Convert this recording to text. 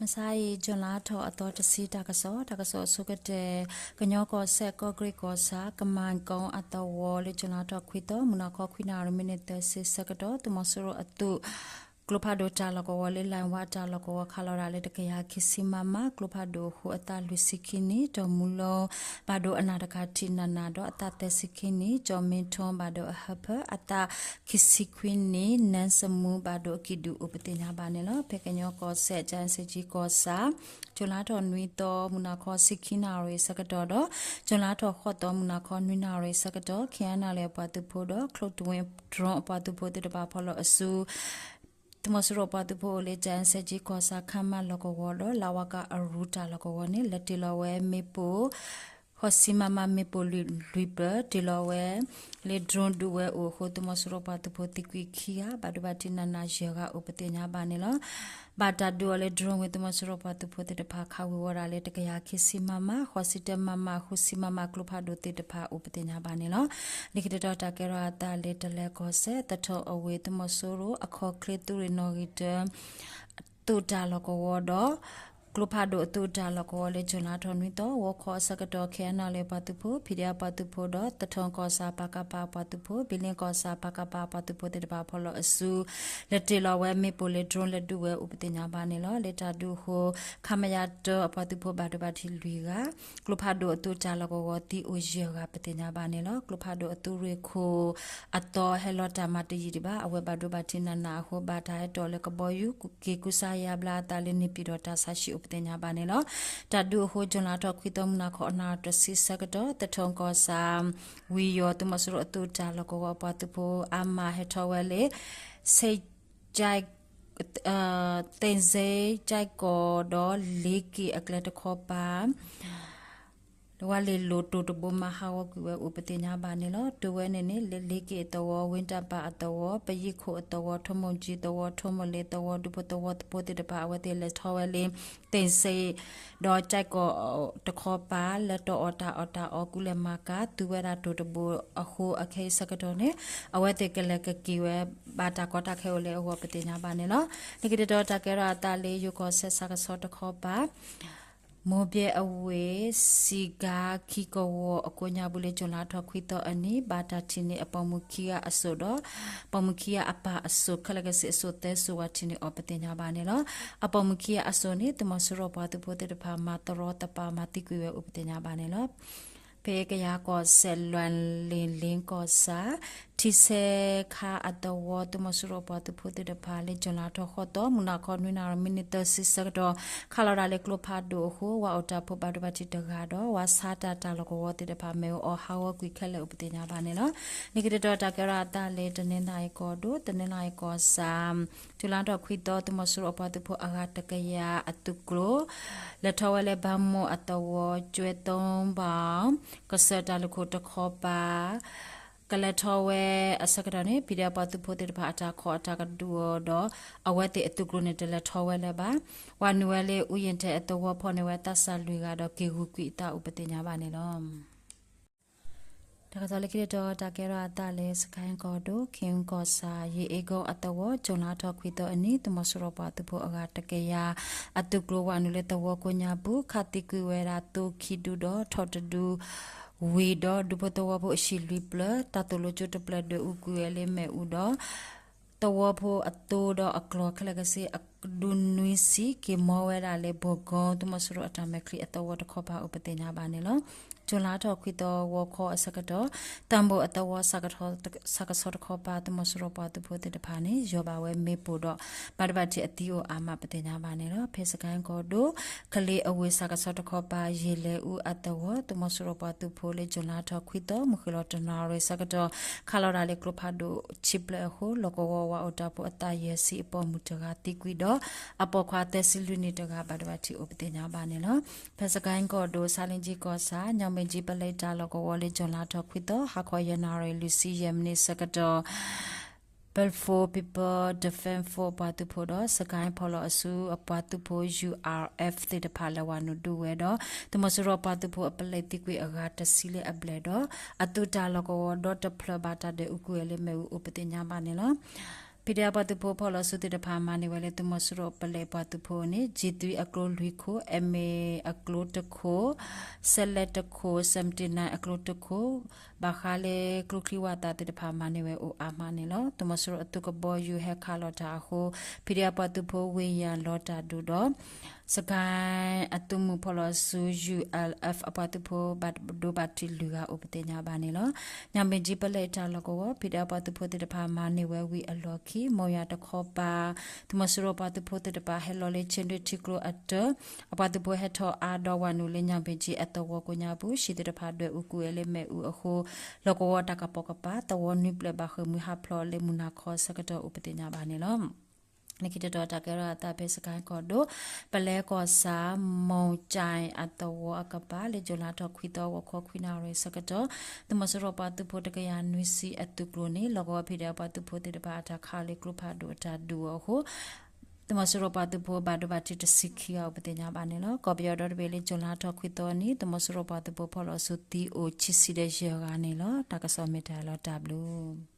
မဆါအံၤ ကၠူၤလါထီၣ်အသီတဆံတၢ်ကစီၣ်, တၢ်ကစီၣ်အဆိကတၢၢ်, ကညီကီၢ်စဲၣ် ကီၢ်ကရ့ၣ်ကီၢ်ဆၣ် ကမၣ်ကီအသဝီ လၢကၠူၤလါထီၣ်ခွံသီ မုၢ်နၤခီခွံနၣ်ရံၣ် မံးနံးသၢဆံဆၢကတီၢ် သုးမီၤစိရိၤအသုး ကျိဖးဒိၣ်တၢ်လီၢ်ကဝီၤလၢ လၢၢ်ဝါတၢ်လီၢ်ကဝီၤ ခးလီၤဒၣ်လၢတကယၤခံဆံမမ, ကျိဖးဒိၣ်အဃိအသးလွံၢ်ဆံခံနံၣ်, တီၢ်မူလီၤ ဘၣ်ဒိအနၢ်တကၤထံးနးနးဒီးအသးသၢဆံခံနံၣ်, ကၠီၣ်မ့ထီ ဘၣ်ဒိအဟၢဖၢ အသးခံဆံခွံနံၣ်, နၢၣ်စမူ ဘၣ်ဒိအကံၣ်ဒုၣ်အိၣ်ပသ့ၣ်ညါဘၣ်န့ၣ်လီၤ. ဖဲကညီကီၢ်စဲၣ် ကၠၣ်စ့ကၠံကီၢ်ဆၣ် ကၠူၤလါထီၣ်နွံသီ မုၢ်နၤခီဆံခံနၣ်ရံၣ်ဆၢကတီၢ်ဒီး ကၠူၤလါထီၣ်ဃိးသီ မုၢ်နၤခီနွံနၣ်ရံၣ်ဆၢကတီၢ် ခ့ၣ်အဲၣ်နၣ်လၢၣ်အပှၤသုးဖိဒီး ကျိတဝ့ၣ် drone အပှၤသုးဖိသ့ၣ်တဖၣ်ဖီၣ်လီၤအစု သုးမီၤစိရိၤပှၤသုးဖိအိၣ်လၢ ကၠၣ်စ့ကၠံကီၢ်ဆၣ် ခမၣ်လီၢ်ကဝီၤဒီး လဝက အရူတၢ်လီၢ်ကဝီၤန့ၣ် လဲၤတ့ၢ်လီၤဝဲမ့ၣ်ပိၢ် ဃိးဆံမမ မ့ၣ်ပိၢ်လွံၢ်ပၢၢ် တ့ၢ်လီၤဝဲလၢ drone ဒုးဝဲအိၣ်အဃိ သုးမီၤစိရိၤပှၤသုးဖိသံကွံာ်ခံဂၤ ဘၣ်ဒိဘၣ်ထံးနးနးယဲၢ်ဂၤအိၣ်ပသ့ၣ်ညါဘၣ်န့ၣ်လီၤ. ဘၣ်တၢ်ဒုးအီၤလၢ drone ဝံၤ သုးမီၤစိရိၤပှၤသုးဖိသ့ၣ်တဖၣ် ခးဝံၤဝီၤဒၣ်လၢ တကယၤခံဆံမမ, ဃိးဆံတၢမမ, ဃုဆံမမ ကျိဖးဒိၣ်သ့ၣ်တဖၣ်အိၣ်ပသ့ၣ်ညါဘၣ်န့ၣ်လီၤ. လၢခံတတီၤတၢ်ကဲထီၣ်အသးလၢ တလဲၤကီၢ်စဲၣ် သထီၣ်အဝ့ၢ် သုးမီၤစိရိၤအခီၣ်ချ့သုးရ့ၣ်နီၣ်ဂံၢ်တၢ သုးတၢ်လီၢ်ကဝီၤဒီး ကျိဖးဒိၣ်အသုးတၢ်လီၢ်ကဝီၤလၢ ကၠူၤလါထီၣ်နွံသီ ဂီၤခီအဆၢကတီၢ် ခ့ၣ်အဲၣ်နၣ်လၢၣ်အပှၤသုးဖိ ဖံးဒဲးအပှၤသုးဖိဒီး သထီၣ်ကီၢ်ဆၣ် ပကဖ အပှၤသုးဖိ ဘံလ့ကီၢ်ဆၣ် ပကဖ အပှၤသုးဖိသ့ၣ်တဖၣ်ဖီၣ်လီၤအစု လဲၤတ့ၢ်လီၤဝဲမ့ၣ်ပိၢ်လၢ drone လဲၤဒုးဝဲအိၣ်ပသ့ၣ်ညါဘၣ်န့ၣ်လီၤ. လၢတၢ်ဒုးအဃိ ခမရ တၢ အပှၤသုးဖိဘၣ်ဒိဘၣ်ထံးလွံၢ်ဂၤ, ကျိဖးဒိၣ်အသုးတၢ်လီၢ်ကဝီၤသံအိၣ်ယဲၢ်ဂၤပသ့ၣ်ညါဘၣ်န့ၣ်လီၤ. ကျိဖးဒိၣ်အသုးရ့ၣ်ခိၣ်အသီဟဲလီၤတၢ်မၤတယံာ်ဒံးဘၣ်, အဝဲဘၣ်ဒိဘၣ်ထံးနးနးအဃိ ဘၣ်တၢ်ဟဲတီၣ်လၢကဘီယူၤ က့ၤကူစါယါဘျါအသးလၢ န့ၣ်ပၠံၣ်တီၣ်တၢ်ဆါဟံၣ်အိၣ်ပသ့ၣ်ညါဘၣ်န့ၣ်လီၤ. တၢ်ဒုးအဃိ ကၠူၤလါထီၣ်ခွံသီ မုၢ်နၤခီနၣ်ရံၣ်တဆံဆၢကတီၢ် သထီၣ်ကီၢ်ဆၣ် ဝံၤယီၤ သုးမီၤစိရိၤအသုးတၢ်လီၢ်ကဝီၤအပှၤသုးဖိ အါမးဟဲထီၣ်ဝဲလၢ စ့ၣ် သ့ၣ်စ့ၣ်ကၠံကီၢ်ဒီး လ့က့ၣ်အကျဲတခီပၤ ဝါလ့ၣ်လိၤတိၢ်တဘိမၤဟးဂီၤကွံာ်ဝဲအိၣ်ပသ့ၣ်ညါဘၣ်န့ၣ်လီၤ. တိၢ်ဝဲန့ၣ်န့ၣ် လၢလ့က့ၣ်အသဝီ, ဝ့ၢ်တၢ်ပၢ်အသဝီ, ပယံာ်ခိၣ်အသဝီ, ထိၣ်မိၣ်ကၠံသဝီ, ထိၣ်မိၣ်လ့သဝီ, ဒူဖိသဝီသဖိသ့ၣ်တဖၣ် အဝဲသ့ၣ်လဲၤထီၣ်ဝဲလၢ သ့ၣ်စ့ၣ် ဒီးကၠံကီၢ်တခီပၤ လၢတီၢ်အီၣ်တၢ်အီၣ်တၢ်အီကူလဲၤမၤကၤ သူဝဲဒၣ်တိၢ်တဘိအဃိ အခဲအံၤဆၢကတီၢ်န့ၣ် အဝဲသ့ၣ်ကလဲၤကက့ၤဝဲ ဘၣ်တၢ်ကီတၢ်ခဲအိၣ်လၢအဂီၢ်ပသ့ၣ်ညါဘၣ်န့ၣ်လီၤ. လၢခံတတီၤတၢ်ကဲထီၣ်အသးလၢ ယိၤကီၢ်စဲၣ်ဆၣ်ကဆီတခီပၤ မိၢ်ဘဲအဝ့ၢ် စံးကါခံကဝီၤအကိးညါပူၤလၢ ကၠူၤလါထီၣ်ခွံသီအနံၤ ဘၣ်တၢ်ထံၣ်န့ၢ်အပိာ်မုၣ်ခံဂၤအစိၣ်ဒီး ပိာ်မုၣ်ခံဂၤအပၢ်အစိၣ် ခဲလၢာ်ခဲဆ့အစိၣ်သၢစိၣ်ဝဲထံၣ်န့ၢ်အီၤပသ့ၣ်ညါဘၣ်န့ၣ်လီၤ. အပိာ်မုၣ်ခံဂၤအစိၣ်န့ၣ် သုးမီၤစိရိၤပှၤသုးဖိသ့ၣ်တဖၣ် မၤတရီတပါမၤသံကွံာ်ဝဲအိၣ်ပသ့ၣ်ညါဘၣ်န့ၣ်လီၤ. ဖဲကယၤကီၢ်စဲၣ် လွၢ်လ့ၣ်လ့ၣ်ကီၢ်ဆၣ် ထံဆဲခါအသဝီ သုးမီၤစိရိၤပှၤသုးဖိသ့ၣ်တဖၣ်လၢ ကၠူၤလါထီၣ်ဃိးသီ မုၢ်နၤခီနွံနၣ်ရံၣ် မံးနံးသၢဆံဆၢကတီၢ် ခးလီၤဒၣ်လၢကျိဖးဒိၣ်အဃိ ဝၤအိၣ်တၢ်ဖိဘၣ်ဒိဘၣ်ထံးတဂၤဒီး ဝၤဆါတၢ်တၢ်လီၢ်ကဝီၤသ့ၣ်တဖၣ် မ့ၣ်အူအီၣ်ဟးဂီၤကွံာ်ခဲလၢာ်အိၣ်ပသ့ၣ်ညါဘၣ်န့ၣ်လီၤ. လၢခံတတီၤတၢ်ကဲထီၣ်အသးလၢ တနီသရံၣ်ကီၢ်ဒိၣ် တနီသရံၣ်ကီၢ်ဆၣ် ကၠူၤလါထီၣ်ခွံသီ သုးမီၤစိရိၤအပှၤသုးဖိအဂၤတကယၤအသုးကျိၤ လဲၤထီၣ်ဝဲလၢ ဘၣ်မိၢ်အသဝီ ကၠွဲသီဘၣ် ကစၢၢ်တၢ်လုၢ်ခိၣ်တခီပၤ ကလဲၤထီၣ်ဝဲအဆၢကတီၢ်န့ၣ် ဖံးဒဲးအပှၤသုးဖိသ့ၣ်တဖၣ်အတၢ်ခီအတၢ်ကဒုအီၤဒီး အဝဲသ့ၣ်အသုးကျိၤန့ၣ် တလဲၤထီၣ်ဝဲလၢၤဘၣ်. ဝၤနုာ်ဝဲလၢ အူယ့ၣ်ထဲအသဝီ ဖီၣ်န့ၢ်ဝဲသးစၢ်လွံၢ်ဂၤဒီး က့ၤဂုာ်ကွံာ်အသးအိၣ်ပသ့ၣ်ညါဘၣ်န့ၣ်လီၤ. တၢ်ကစီၣ်လၢခံတတီၤ တၢ်ကဲထီၣ်အသးလၢ စကဲၣ်ကီၢ်ဒိၣ် ခ့ၣ်အူကီၢ်ဆၣ် ယ့ၣ်အ့ကီအသဝီ ကၠူၤလါထီၣ်ခွံသီအနံၤ သုးမီၤစိရိၤပှၤသုးဖိအဂၤတကယၤ အသုးကျိၤဝၤနုာ်လၢသဝီကိးညါပူၤ ခးသံကွံာ်ဝဲဒၣ်သိခံဒုဒီး ထီၣ်တဒု ဝံၤဒီး ဒူဖိသဝီဖိအဟံၣ်လွံၢ်ဖျၢၣ် တၢ်သိၣ်လိကၠိတဖျၢၣ်ဒွဲၣ်အူကွံာ်ဝဲလၢမ့ၣ်အူဒီး သဝီဖိအသိဒီးအကျီၢ်ခဲလၢာ်ခဲဆ့ အဒုနွံဆံ က့ၤမီဝဲဒၣ်လၢ ဘိၣ်ကီ သုးမီၤစိရိၤအတၢ်မဲာ်ချံအသဝီတခီပၤအိၣ်ပသ့ၣ်ညါဘၣ်န့ၣ်လီၤ. ကၠူၤလါထီၣ်ခွံသီ ဂီၤခီအဆၢကတီၢ် သံဘိၣ်အသဝီ ဆၣ်ကဆီတခီပၤ သုးမီၤစိရိၤပှၤသုးဖိသ့ၣ်တဖၣ်န့ၣ် ယီၢ်ဘၣ်ဝဲမ့ၣ်ပိၢ်ဒီး ဘၣ်ဒိဘၣ်ထံးအသံအိၣ်အါမးပသ့ၣ်ညါဘၣ်န့ၣ်လီၤ. ဖဲစကဲၣ်ကီၢ်ဒိၣ် ကလ့အဝ့ၢ် ဆၣ်ကဆီတခီပၤ ယ့ၣ်လဲၤအူအသဝီ သုးမီၤစိရိၤပှၤသုးဖိလၢ ကၠူၤလါထီၣ်ခွံသီ မုၢ်ဃ့ၢ်လီၤတနၣ်ရံၣ်ဆၢကတီၢ် ခးလီၤဒၣ်လၢကျိဖးဒိၣ်ဆံဖျၢၣ်အဃိ လီၢ်ကဝီၤဝၤအိၣ်တၢ်ဖိအသးယဲၢ်ဆံ အပိာ်မုၣ်တဂၤသံကွံာ်ဒီး အပိာ်ခွါသၢဆံလွံၢ်နံၣ်တဂၤ ဘၣ်ဒိဘၣ်ထံးအိၣ်ပသ့ၣ်ညါဘၣ်န့ၣ်လီၤ. ဖဲစကဲၣ်ကီၢ်ဒိၣ် ဆါလ့ကၠံကီၢ်ဆၣ် ညီမ့ၢ်ကၠံပလဲတၢ်လီၢ်ကဝီၤလၢ ကၠူၤလါထီၣ်ခွံသီ ဟါခီယဲၢ်နၣ်ရံၣ် လွံၢ်ဆံယဲၢ်မံးနံးဆၢကတီၢ် People Defense Force ပှၤသုးဖိဒီး စကဲၣ်ဖီၣ်လီၤအစုအပှၤသုးဖိ ယူႇအၣ်အၣ်အၣ် သ့ၣ်တဖၣ်လဲၤဝၤနုာ်ဒုးဝဲဒီး သုးမီၤစိရိၤပှၤသုးဖိအပလဲသံကွံာ်အဂၤတဆံလၢအဘျဲၣ်ဒီး အသုးတၢ်လီၢ်ကဝီၤဒီတဖျၢၣ်ဘၣ်တၢ်ဒွဲၣ်အူကွံာ်ဝဲလၢမ့ၣ်အူအိၣ်ပသ့ၣ်ညါဘၣ်န့ၣ်လီၤ. ဖံးဒဲးပှၤသုးဖိဖီၣ်လီၤဆူသ့ၣ်တဖၣ်မၤန့ၢ်ဝဲလၢသုးမီၤစိရိၤပလဲၤပှၤသုးဖိန့ၣ် G three အကျိလွံၢ်ခိၣ်, M A အကျိတခိၣ်, စဲးလဲးတခိၣ်, seventy-nine အကျိတခိၣ်, ဘၣ်ဃးလၢကျိချံဝၣ်သၣ်သ့ၣ်တဖၣ်မၤန့ၢ်ဝဲအိၣ်အါမးန့ၣ်လီၤ. သုးမီၤစိရိၤအသုးကဘီယူၤဟဲခးလီၤတၢ်အဃိ ဖံးဒဲးပှၤသုးဖိဝ့ၢ်ယၢ်လီၤတၢ်ဒုးဒီး စကဲအသုးမုၢ်ဖီၣ်လီၤဆူ U L F အပှၤသုးဖိဘၣ်ဒိဘၣ်ထံးလွံၢ်ဂၤအိၣ်ပသ့ၣ်ညါဘၣ်န့ၣ်လီၤ. ညၣ်ဘ့ၣ်ကၠံပလဲတၢ်လီၢ်ကဝီၤ ဖံးဒဲးပှၤသုးဖိသ့ၣ်တဖၣ် မၤန့ၢ်ဝဲဝံၤအလီၢ်ခံ မိၢ်ယၤတခီပၤ သုးမီၤစိရိၤပှၤသုးဖိသ့ၣ်တဖၣ် ဟဲလီၤလၢဆ့ဒွ့ထံကျိအတၢၢ် အပှၤသုးဖိဟဲထီၣ်အါဒီးဝၤနုာ်လၢညၣ်ဘ့ၣ်ကၠံအသဝီကိးညါပူၤ ဟံၣ်သ့ၣ်တဖၣ်ဒွဲၣ်အူကွံာ်ဝဲလၢမ့ၣ်အူအဃိ လီၢ်ကဝီၤတၢ်ကပီၤကပၤ သဝီနွံပျဲၢ်ဘၣ်ဃ့ၢ်မှံဟးဖျိးလၢမုၢ်နၤခီဆၢကတီၢ်အိၣ်ပသ့ၣ်ညါဘၣ်န့ၣ်လီၤ. လၢခံတတီၤတၢ်ကဲထီၣ်အသးဖဲစကဲကီၢ်ဒိၣ် ပလဲကီၢ်ဆၣ် မိၢ်ကၠဲအသဝီအကပၤ လၢကၠူၤလါထီၣ်ခွံသီဂီၤခီခွံနၣ်ရံၣ်ဆၢကတီၢ် သုးမီၤစိရိၤပှၤသုးဖိတကယၤနွံဆံအသုးကျိၤန့ၣ် လီၢ်ကဝီၤဖံးဒဲးပှၤသုးဖိသ့ၣ်တဖၣ်အတၢ်ခးလၢကျိဖးဒိၣ်အတၢ်ဒုးအဃိ သုးမီၤစိရိၤပှၤသုးဖိဘၣ်ဒိဘၣ်ထံးတဆံခံဂၤအိၣ်ပသ့ၣ်ညါဘၣ်န့ၣ်လီၤ. ကီၢ်ပယီၤဒီတဘ့ၣ်လၢကၠူၤလါထီၣ်ခွံသီနံၤ သုးမီၤစိရိၤပှၤသုးဖိဖီၣ်လီၤဆူသံအိၣ်ခံဆံဒီးယဲၢ်ဂၤန့ၣ်လီၤ. တၢ်ကစီၣ်မ့ၢ်တၢ်လီၤတၢ်ဘျုး